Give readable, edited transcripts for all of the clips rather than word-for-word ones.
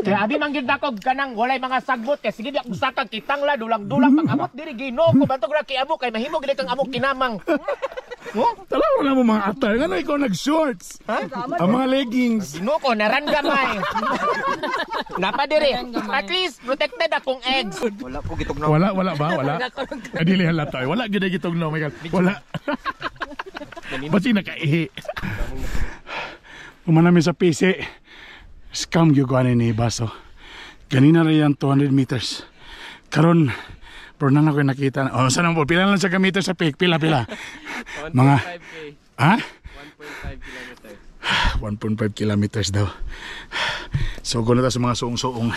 Kaya abi man gyud nako kanang walay mga sagbot kay sige di ako sakag kitangla dulang-dulang pag amot diri, Ginoo ko, bantog ra kiamo kay mahimo gid kang amok kinamang. Oh, Talaw na mo mga attire. Ngano ikaw nag-shorts? Ha? Ang mga leggings. Ginoo ko, narangamay. Napa diri. At least protected akong eggs. Wala ko gitugnaw. Wala, wala ba? Wala. Ay, dili halata. Wala gyud ay gitugnaw, my God. Wala. Basi nakaihi. Pumanami sa PC. Scam gyud ko ani ni baso. Ganina ra yan 200 meters. Karon pero na ko nakita. Oh, saan ang pila lang sa meters sa peak? Pila, pila. Mga 1.5K. Ha? 1.5 kilometers. 1.5 kilometers daw. So, go na ta sa mga suong-suong.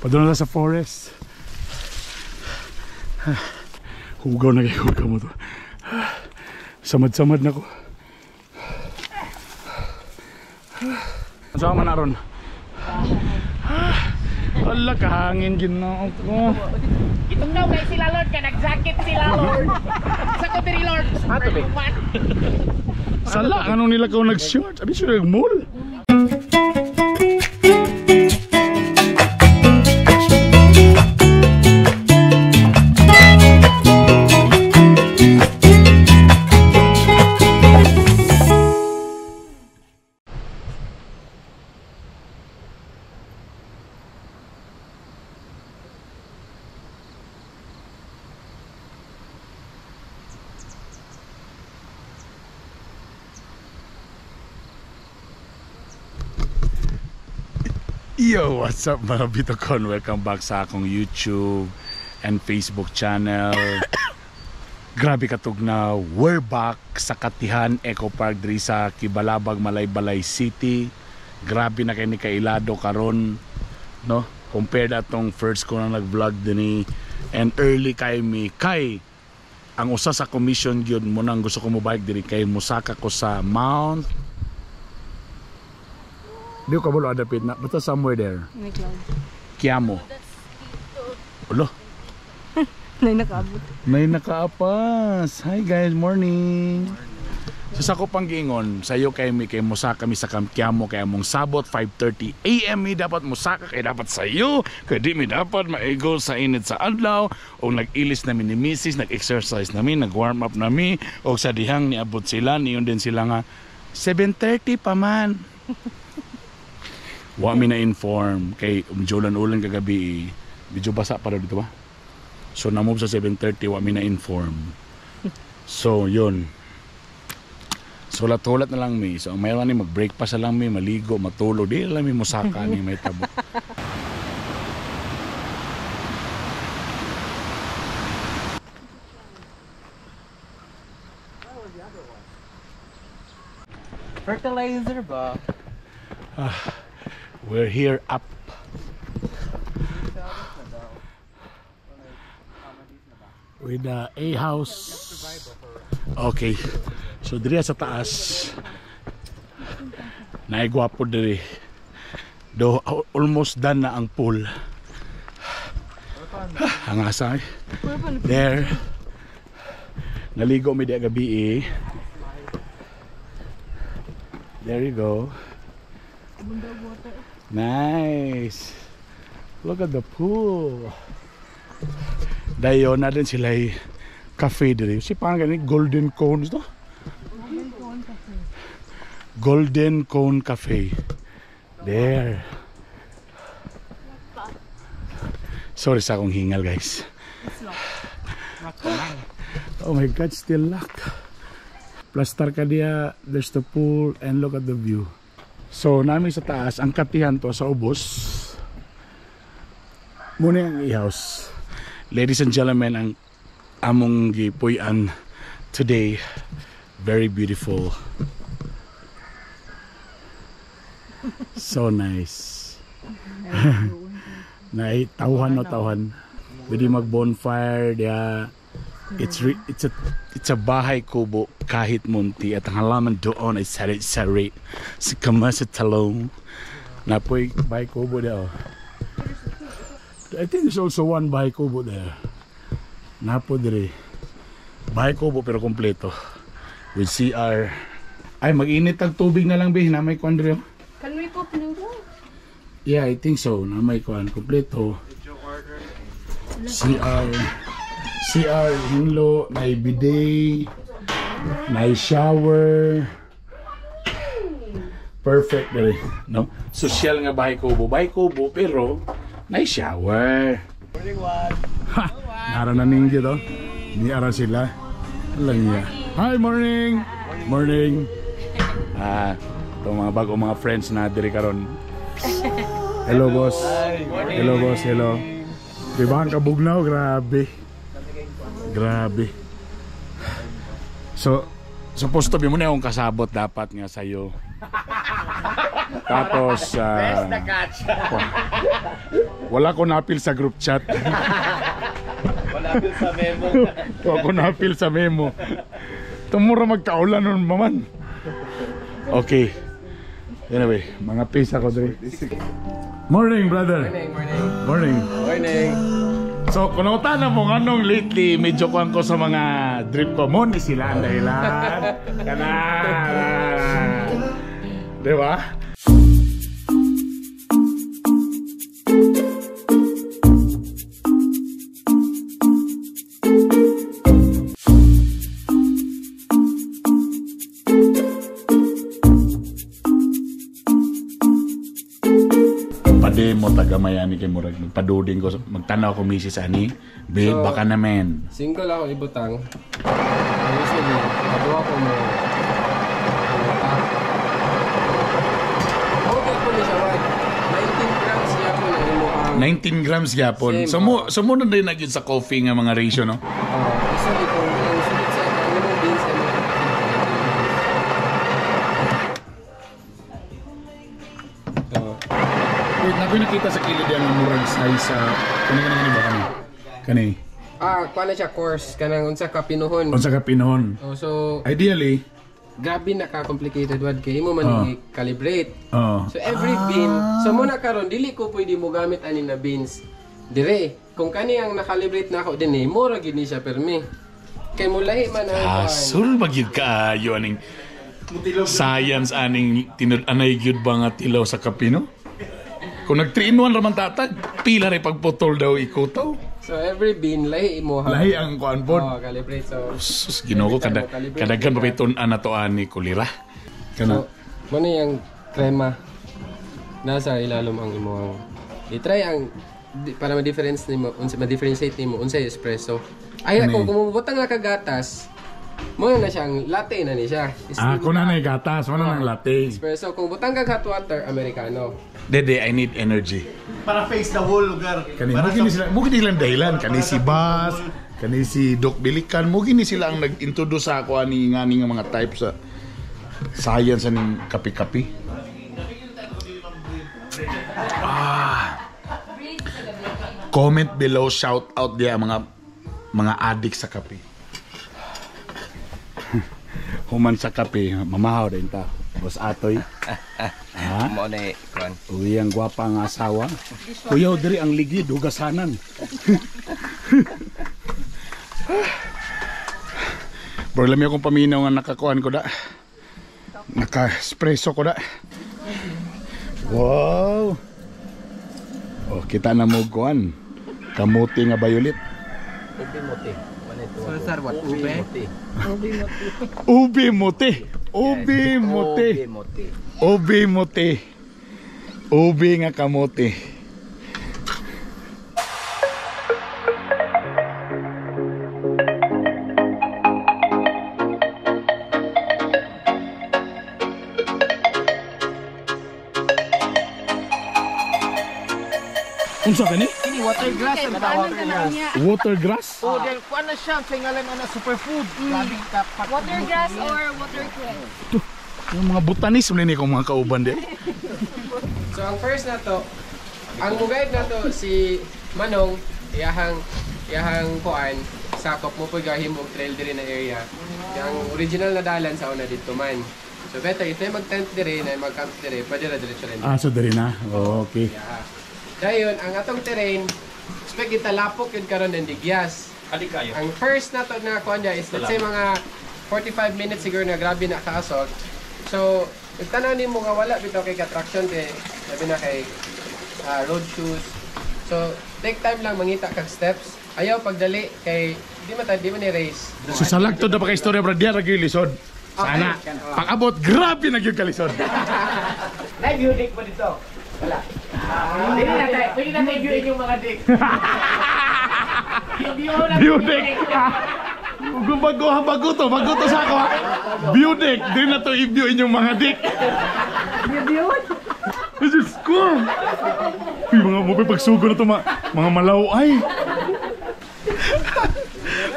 Padulong na ta sa forest. Hugaw na kayo, hugaw mo to. Samad-samad na ko. Saan man aron? Ala, kahangin ginoo ko. Gitugnaw kay sila Lord kay nag-jacket sila Lord. Sa ko diri Lord. Superhuman. Sala, anong nila ko nag-shorts? Abi siya nag-mall. Yo, what's up mga Bitocon? Welcome back sa akong YouTube and Facebook channel. Grabe katugnaw. We're back sa Katihan Eco Park diri sa Kibalabag, Malaybalay City. Grabe na kay ni kailado karon, no? Compared atong first ko na nag-vlog dinhi and early kay mi kay ang usa sa commission gyud mo nang gusto ko mo bike diri kay mosaka ko sa Mount. Di ko kabalo adapit na basta somewhere there. May cloud. Kiamo. Ulo, Nay nakaabot. may nakaapas. Hi guys, morning. So sa ko pang giingon, sayo kay mi kay mosaka mi sa Camp Kiamo kay among sabot 5:30 AM mi dapat mosaka kay dapat sayo kay di mi dapat maigo sa init sa adlaw o nag-ilis na mi ni misis, nag-exercise na mi, nag-warm up na mi o sa dihang niabot sila niyon din sila nga 7:30 pa man. Wa mi na inform kay medyo ulan-ulan kagabi eh. Medyo basa pa daw dito ba? So na-move sa 7:30, wa mi na inform. So yun. So hulat-hulat na lang mi. So ang mayroon ni mag-break pa sa lang mi, maligo, matulog. Di lang mi mosaka ni may tabo. Fertilizer ba? We're here up. With the A house. Okay. So diri sa taas. Naigwapo diri. Do almost done na ang pool. Ang asa eh. There. Naligo mi di gabi eh. There you go. Nice. Look at the pool. Dayon na din sila ay cafe diri. Si parang gani Golden Cones to. Golden Cone Cafe. There. Sorry sa akong hingal, guys. Oh my God, still locked. Plastar ka diya, there's the pool and look at the view. So, nami sa taas, ang katihan to sa ubos. Muna ang i-house. Ladies and gentlemen, ang among gipuy-an today, very beautiful. So nice. Nay tawhan no tawhan. Pwede mag bonfire diya. It's a bahay kubo kahit munti at ang halaman doon ay sari-sari sa kama sa talong. Napoy bahay kubo diya. Oh. I think there's also one bahay kubo there. Napo dire. Bahay kubo pero kompleto. With CR. Ay, mag-init ang tubig na lang, be. Na may kuan dire. Can we cook noodle? Yeah, I think so. Na may kuan kompleto. CR. CR hinlo, na bidet, na shower. Perfect dire, no? Social nga bahay kubo pero na shower. Ha, nara na ninyo to. Ni ara sila. Alam niya. Hi, morning. Morning. Ah, itong mga bago mga friends na diri karon. Hello, boss. Hello, boss. Hello. Diba ang kabugnaw? Grabe. Grabe. So, supposed to be mo na akong kasabot dapat nga sa'yo. Tapos, Best na catch. wala ko napil sa group chat. Wala din sa memo. Wala ko napil sa memo. Tumura magkaulan nun, maman. Okay. Anyway, mga peace ako dre. Morning, brother. Morning, morning. Morning. Morning. So, kung na mo anong lately, medyo kuhan ko sa mga drip ko. Mo ni sila ang dahilan. Kana. Diba? Pademo tagamayani kay murag magpaduding ko magtanaw ko misis ani babe. So, baka naman single ako ibutang. Usually kaduha ko mo. Okay po ni siya wag. 19 grams gyapon ang imong 19 grams gyapon. Same, So mo so mo na din na gyud sa coffee nga mga ratio, no? Usually kung ang sulod sa ang imong beans ay mga 19 grams. So, wait, nakoy nakita sa kilid ang murag size sa kani kani kani ba kani? Kani. Ah, kuha na siya coarse kanang unsa ka pinuhon. Unsa ka pinuhon? Oh, so ideally grabe na ka complicated wad kay imo man i-calibrate. Oh. So every bean, so muna karon dili ko pwede mo gamit ani na beans dire. Kung kani ang nakalibrate na ako dinhi, mura gid ni siya permi. Kay mulahi man ang Asul ba gyud kaayo aning science aning tinud-anay gyud ba nga tilaw sa kape, no? Kung nag 3 in 1 raman tatag, pila rin pagputol daw ikutaw. So every bean lahi imo ha. Lahi ang kuan pod. Oh, calibrate so. Sus, Ginoo ko kadaghan pa pitun-an na to ani kulira. Kana. So, mo na yung krema nasa ilalom ang imong i-try ang para ma-difference nimo unsa ma-differentiate nimo unsa espresso. Ay kung kumubutang na kagatas, mo na siyang latte na ni siya. Ah, kung na gatas, wala nang latte. Espresso kung butang kag hot water, americano. Dede, I need energy. Para face the whole lugar. Kani mo gini sila, mo gini silang dahilan kani si Bas, kani si Doc Bilican, mo gini sila ang nag-introduce sa ako ani ngani nga mga type sa science aning kape-kape. Ah. Comment below, shout out diya mga addict sa kape. Human sa kape, mamahaw din ta. Boss Atoy. Ha? Mo na kuan. Uwi ang gwapa nga asawa. Kuyaw diri ang ligid, hugasanan. Bro, lami akong paminaw nga nakakuan ko da. Naka-espresso ko da. Wow! Oh, kita na mo kuan. Kamuti nga violet. Ube mote. So sir, what ube? Ube mote. Ube mote. Ube mote. Ube mote. Ube nga kamote. Unsa kani? Kini water grass ang tawag. Water grass? Oh, dahil kuan na siya sa ngalan ana superfood. Grabe ka Water grass or water cress. Yung mga botanist mo ni kong mga kauban di. So ang first na to, ang mo-guide na to si Manong, iyahang kuan sakop mo pud gahimo og trail diri na area. Yang original na dalan sa una didto man. So better if mag-tent diri na mag-camp diri, pwede ra diretso rin. Ah, so diri na. Oh, okay. Yeah. Dayon ang atong terrain, expect kita lapok yun karon ng digyas. Ang first na to na kuan niya is let's say mga 45 minutes siguro na grabe na kaasog. So, tanaw nimo nga wala bitaw kay ka-traction kay labi na kay road shoes. So, take time lang mangita kag steps. Ayaw pagdali kay di man ni race. So sa lagtod na pa kay istorya brad, diya ra gyud lisod. Sana pag-abot grabe na gyud kalisod. Live view dick mo dito. Wala. Pwede na tayo viewin yung mga dick. View deck. Bago to sa ako ha. View deck, di na to i-view inyong mga dick. View. Diyos ko. Uy, mga mo pagsugo na to mga malaw ay.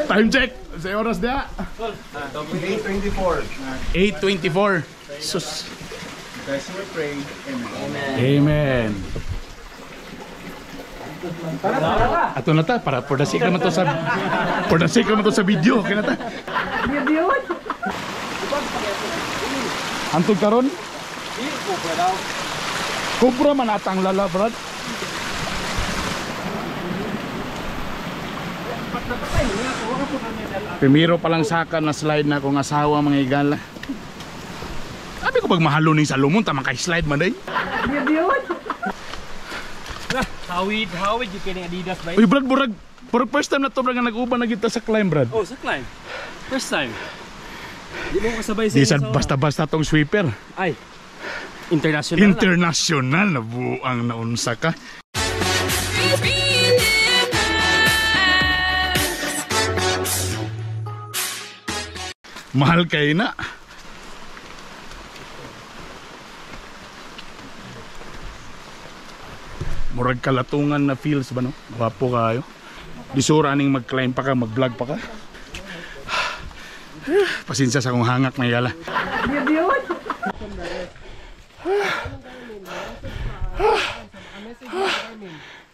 Time check. Sa oras dia? 8:24. 8:24. Sus. Guys, we pray. Amen. Amen. Ato na ta para for the sake naman to sa video, okay na ta. Antog karon? Kubra man atang lala, brad. Primero pa lang saka na slide na akong asawa mga igala. Sabi ko pag mahalo ning Salomon tama kay slide man day. Hawid, you can Adidas ba? Uy brad, burag first time na to brad nga nag-uban na kita sa climb brad. Oh, sa climb. First time. Di mo kasabay sa Di sad basta-basta tong sweeper. Ay. International. International na buang naunsa ka. Mahal kay na. Murag kalatungan na feels ba no? Gwapo kayo. Disura aning mag-climb pa ka, mag-vlog pa ka. Pasensya sa akong hangak na yala.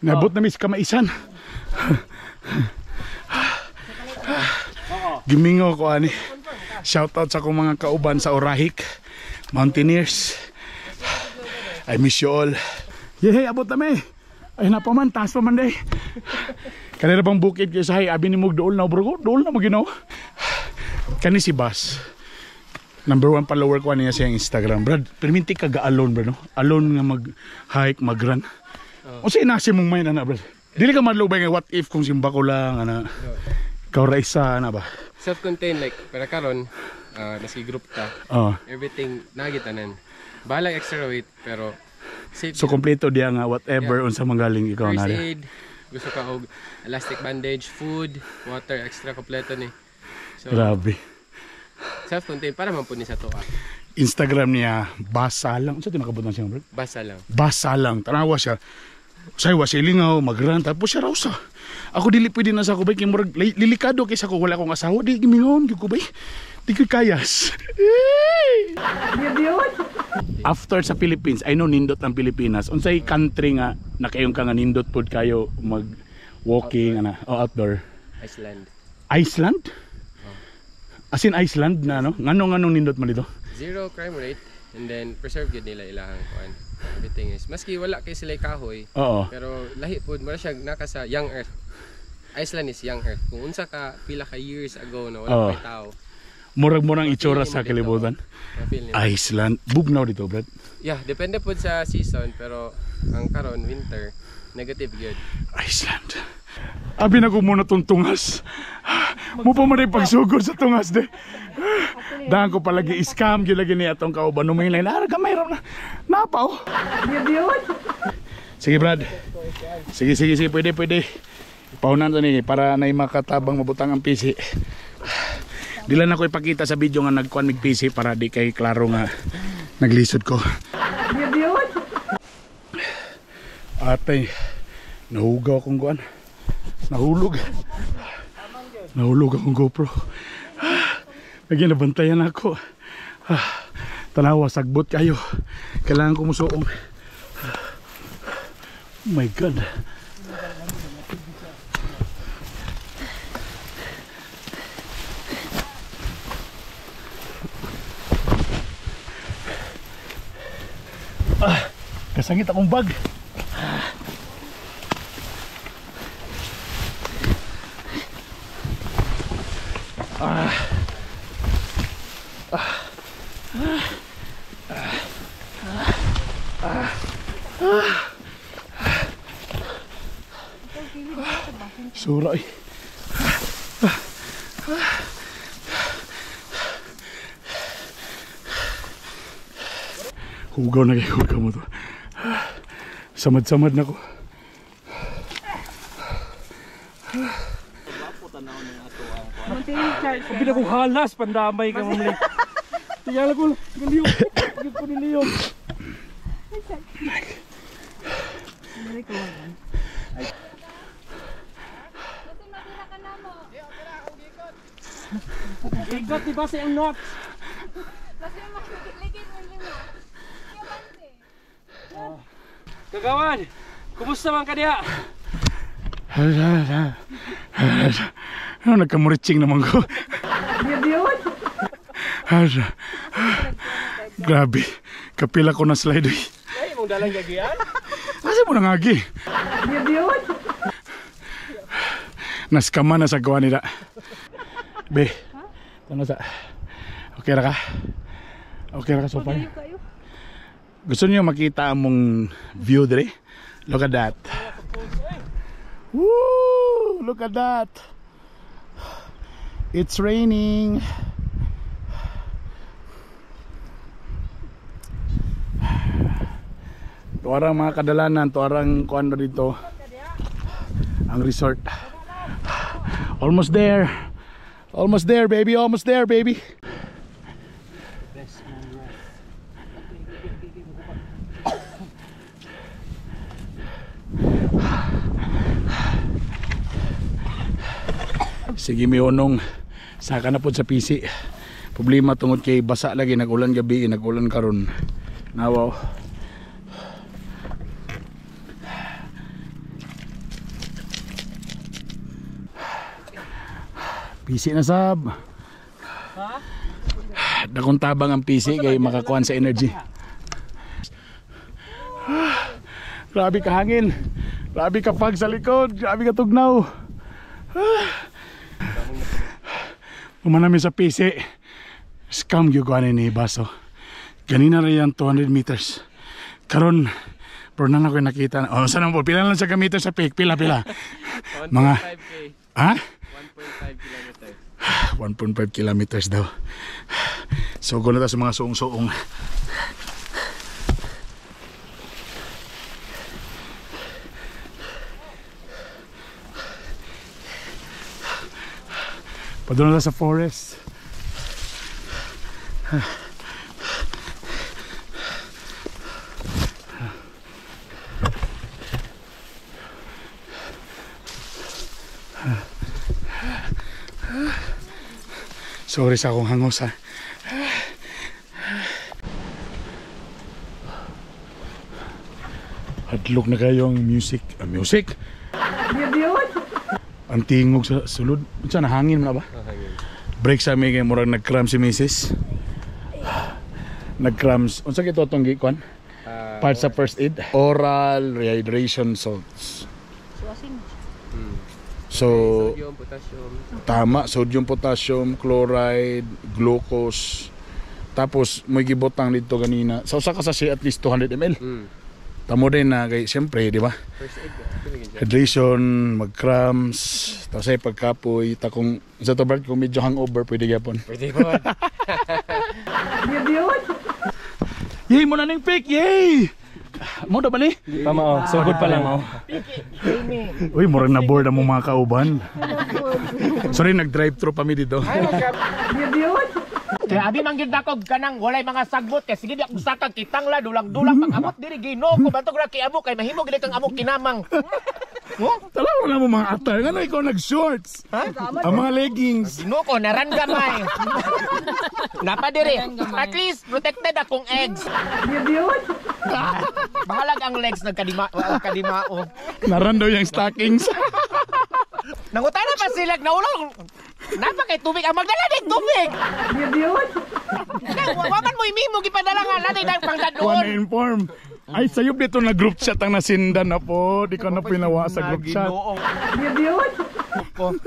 Nabot na mis kamaisan. Gimingo ko ani. Shoutout sa akong mga kauban sa Orahik Mountaineers. I miss you all. Yehey, abot na mi. Ay na pa man, taas pa man day. Kanila bang bukid kayo sa hay, abi ni mog dool na bro, dool na mo ginaw. Kani si Bas. Number 1 follower ko niya sa Instagram. Brad, perminti ka ga alone bro, no? Alone nga mag-hike, mag-run. Unsa inasi mong main ana, brad? Dili ka madlubay nga what if kung simba ko lang ana. Ikaw ra isa ana ba? Self-contained like pero karon maski group ta. Everything nagitanan. Bahala extra weight pero safe. So kompleto diya nga whatever unsa manggaling ikaw na. First aid, gusto ka og elastic bandage, food, water, extra kompleto ni. So, grabe. Self-contained para man pud ni sa tuwa. Instagram niya basa lang. Unsa tinakabot na siya bro? Basa lang. Basa lang. Tanawa siya. Say wa siya lingaw, mag-run tapos siya raw sa. Ako dili pwede na sa ako bay kay murag lilikado kaysa ko wala akong asawa di gimingon gyud ko bay. Di ko kayas. After sa Philippines, I know nindot ang Pilipinas. Unsay country nga nakayon ka nga nindot pud kayo mag walking ana o outdoor? Iceland. Iceland? Oh. As in Iceland na no? Nganong nindot man dito? Zero crime rate and then preserve gyud nila ilahang kuan. Everything is maski wala kay sila kahoy. Oo. Pero lahi pud mura siya naka sa young earth. Iceland is young earth. Kung unsa ka pila ka years ago na wala pay tao. Murag mo nang itsura sa kalibutan. Iceland. Bugnaw dito, Brad. Yeah, depende po sa season pero ang karon winter negative gyud. Iceland. Abi na ko muna tong tungas. Mo pa man pagsugod sa tungas de. Dahan ko palagi scam gyud lagi ni atong kauban numilay na gamay ra na. Napa oh. Sige Brad. Sige pwede. Paunan to ni para nay makatabang mabutang ang PC. Dila na ko ipakita sa video nga nagkuan mig PC para di kay klaro nga naglisod ko. Atay, nahugaw akong kuan. Nahulog. Nahulog akong GoPro. Lagi nabantayan ako. Tanawa, sagbot kayo. Kailangan ko musuong. Oh my God. Kasangit akong bag. Sura eh. Hugaw na kayo, hugaw mo to. Samad-samad na ko. Abi na kong halas, pandamay ka mamalik. Tingala ko, galiyok. Galiyok ko niliyok. Igot ni base ang knots. Kagawan, kumusta man ka diha? Ano, nagkamuritsing naman ko. Grabe, kapila ko na slide. Ay, mong dalang gagian? Asa mo nangagi? Naskama na sa gawa nila. Be, ano sa? Okay ra ka? Okay ra ka so far? Gusto niyo makita among view dire? Look at that. Woo! Look at that. It's raining. Tuarang mga kadalanan, tuarang kuan dito. Ang resort. Almost there. Almost there, baby. Almost there, baby. Sige mionong saka na po sa PC. Problema tungod kay basa lagi, nag-ulan gabi, nag-ulan karon. Nawaw. PC na sab. Ha? Dakong tabang ang PC kay makakuan sa energy. Grabe ka hangin. Grabe ka pag sa likod. Grabe ka tugnaw. Umanami sa PC. Scam gyud ko ani ni baso. Ganina ra yan 200 meters. Karon pero na ko nakita. Oh, saan po? Pila lang sa meters sa peak? Pila pila. Mga 1.5K. Ha? 1.5 kilometers. 1.5 kilometers daw. So go na ta sa mga suong-suong. Padulong na sa forest. Sorry sa akong hangos ha. Hadlok na kayo ang music. Ang music? Ang tingog sa sulod. Unsa na hangin man na ba? Break sa mi kay murag nag-cram si Mrs. Nag-crams. Unsa kito atong gikuan? Part sa first aid. Oral rehydration salts. So, sodium, potassium. Tama, sodium, potassium, chloride, glucose. Tapos may gibotang dito ganina. Sa usa ka sachet at least 200 ml. Tamo din na kay siyempre, di ba? First aid. Hydration, mag-cramps, tapos ay pagkapoy, takong sa to Bert, kung medyo hangover pwede gyapon. Pwede po. Yay mo na ning pick, yay! Mo da ba ni? Tama oh, sugod pa lang. Oh. Uy, murag na bored ang mga kauban. Sorry, nag-drive thru pa mi dito. Kaya abi man gyud ako kanang walay mga sagbot kay sige di ako sakag kitangla dulang-dulang pang-amot diri Ginoo ko bantog ra kiabo kay mahimo gid kang amok kinamang. Oh, talaw na mo mga attire. Ngano ikaw nag-shorts? Ha? Ang mga leggings. Ginoo ko naran gamay. Napa diri. At least protected akong eggs. Bahalag ang legs nagkadima kadimao. Naran daw yung stockings. Nangutana pa sila naulong. Napa kay tubig ang magdala din tubig. Wa man mo imimo gipadala nga natin ang pangdadon. Wa na inform. Ay sayop dito na group chat ang nasindan na po. Di ko na pinawa sa group chat. ko.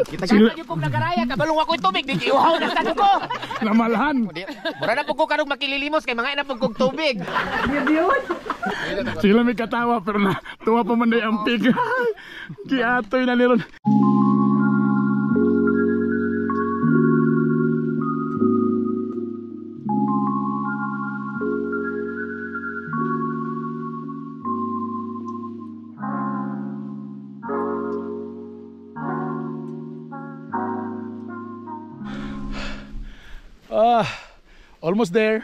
Gitagaan gyud kong nagaraya kabalong ako'y tubig di giuhaw na sad ko. Namalhan. Mura na pud ko karong makililimos kay mga na pud kog tubig. Sila may katawa pero na tuwa pa man day ang pig. Giatoy na niron. Ah, almost there.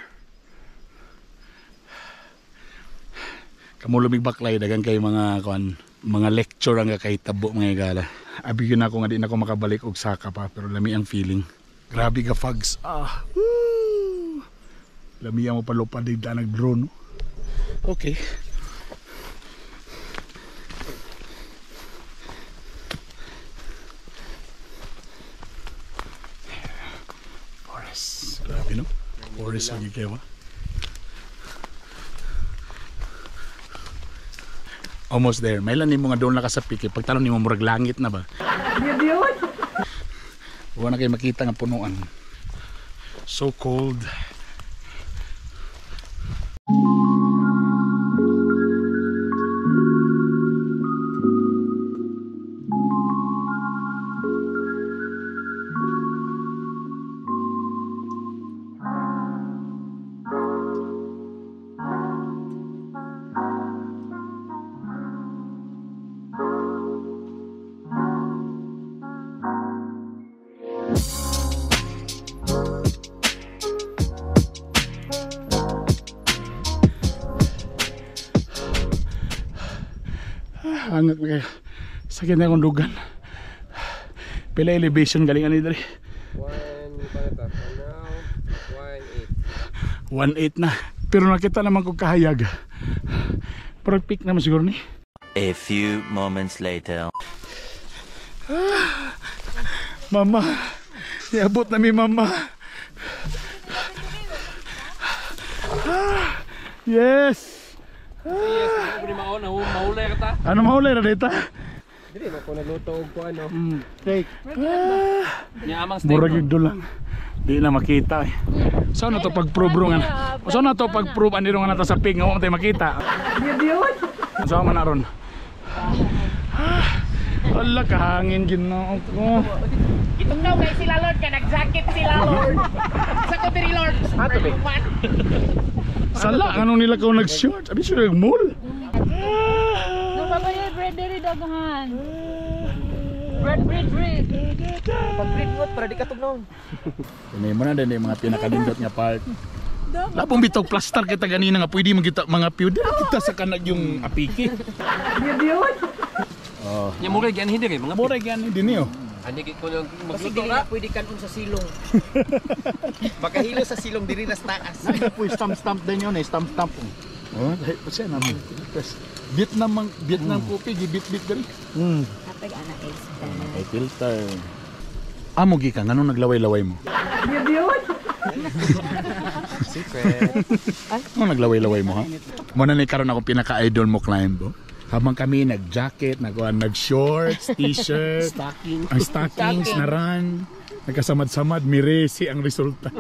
Kamulumig baklay dagan kay mga kuan, mga lecture ang kakahitabo mga igala. Abi yun ako nga di na ako makabalik og saka pa pero lami ang feeling. Grabe ka fogs. Ah. Woo! Lami ang mapalupad di nag drone. No? Okay. Forest. Grabe no? Forest ang gikawa. Almost there. May lang nimo nga doon na ka sa piki. Pagtanong nimo murag langit na ba? Wala na kayo makita nga punuan. So cold. Hangak na kayo. Sakit na akong dugan. Pila elevation galing ani diri. 1.8. 1.8 na. Pero nakita naman ko kahayag. Pero peak naman siguro ni. A few moments later. Mama. Iabot na mi mama. Yes. Ano mahulay ra dita? Dili man ko nagluto og kuan no. Steak. Murag yung dulang. Di na makita eh. Saan na to pag-prove bro nga? Saan na to pag-prove ani nga nata sa pig nga wa man tayo makita? Saan man aron? Ala kahangin Ginoo ko. Itong daw kay sila Lord ka nag-jacket sila Lord. Sa ko diri Lord. Superhuman. Sala anong nila ko nag-short? Abi sure nag-mall. Nagbabayad bread diri daghan. Bread, bread, bread. Pag-bread mo para di ka tugnaon. Ini mo na din yung mga pinakalindot nga part. Labong bitog plaster kita ganina nga pwede magita mga piw. Dili kita sa kanag yung apiki. Oh. Nya mura gyud hindi mga Mura gyud din niyo. Ani ko nang Kasi magluto dili ra. na pwede kanon sa silong. Makahilo sa silong diri na sa taas. Po, stamp din yun eh. Stamp. Oh, dahil pa siya namin. Vietnam ang Vietnam kopi gibit-bit diri. Kapag ana is. Ay filter. Amo gi ka nganong naglaway-laway mo? Secret. Ano naglaway-laway mo ha? Mo na ni karon ako pinaka-idol mo climb oh. Habang kami nag-jacket, nag-shorts, t-shirt, Stocking. ang stockings na run, nagkasamad-samad, miresi ang resulta.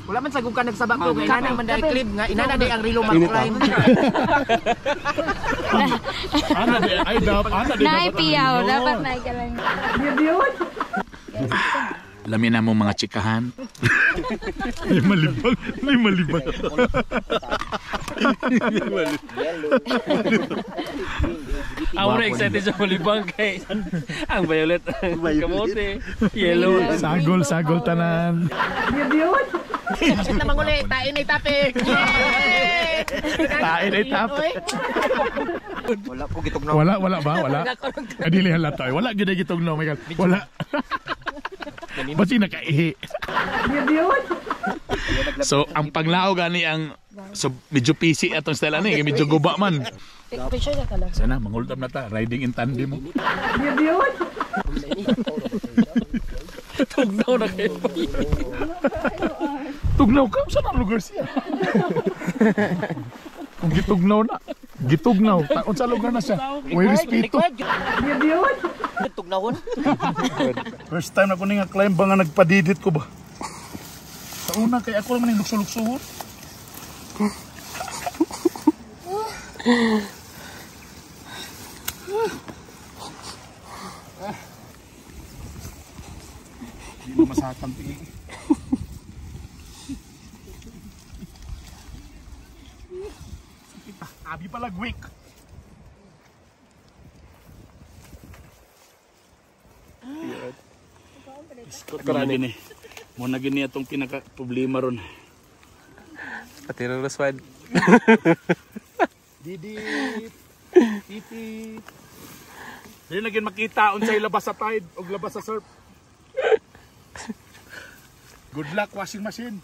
Wala man sagong ka nagsaba ko nga inana man dai clip nga inana day ang rilo mag-climb. Ana di ay dap, ana di Naipiyaw, dapat naikalang. Lami na mo mga chikahan. May malibang, may malibang. Ako na excited sa malibang kay ang violet, ang kamote, yellow. Sagol, sagol tanan. Kasi na manguli, tain ay topic. Yay! Tain ay topic. Wala ko gitugnaw. Wala, wala ba? Wala. Adili halata. Wala gid gitugnaw, my God. Wala. Basi nakaihi. So, ang panglaog gani ang so medyo PC atong style ani, kay medyo guba man. Picture na ka lang. Sana manguldam na ta, riding in tandem mo. Tugnaw na kayo. Tugnaw ka sa nang lugar siya. Kung gitugnaw na, gitugnaw. Unsa lugar na siya? Way respeto. Tugnawon. First time na ko nga climb ba nga nagpadidit ko ba? Sa una kay ako lang man lukso-luksohon. Hindi na masakang tingin. Sakit ah. Abi pala weak. Muna gini. Muna gini atong pinaka problema ron. Pati rin Roswad. Didit. Titit. Dili na gin makita unsay labas sa tide og labas sa surf. Good luck, washing machine.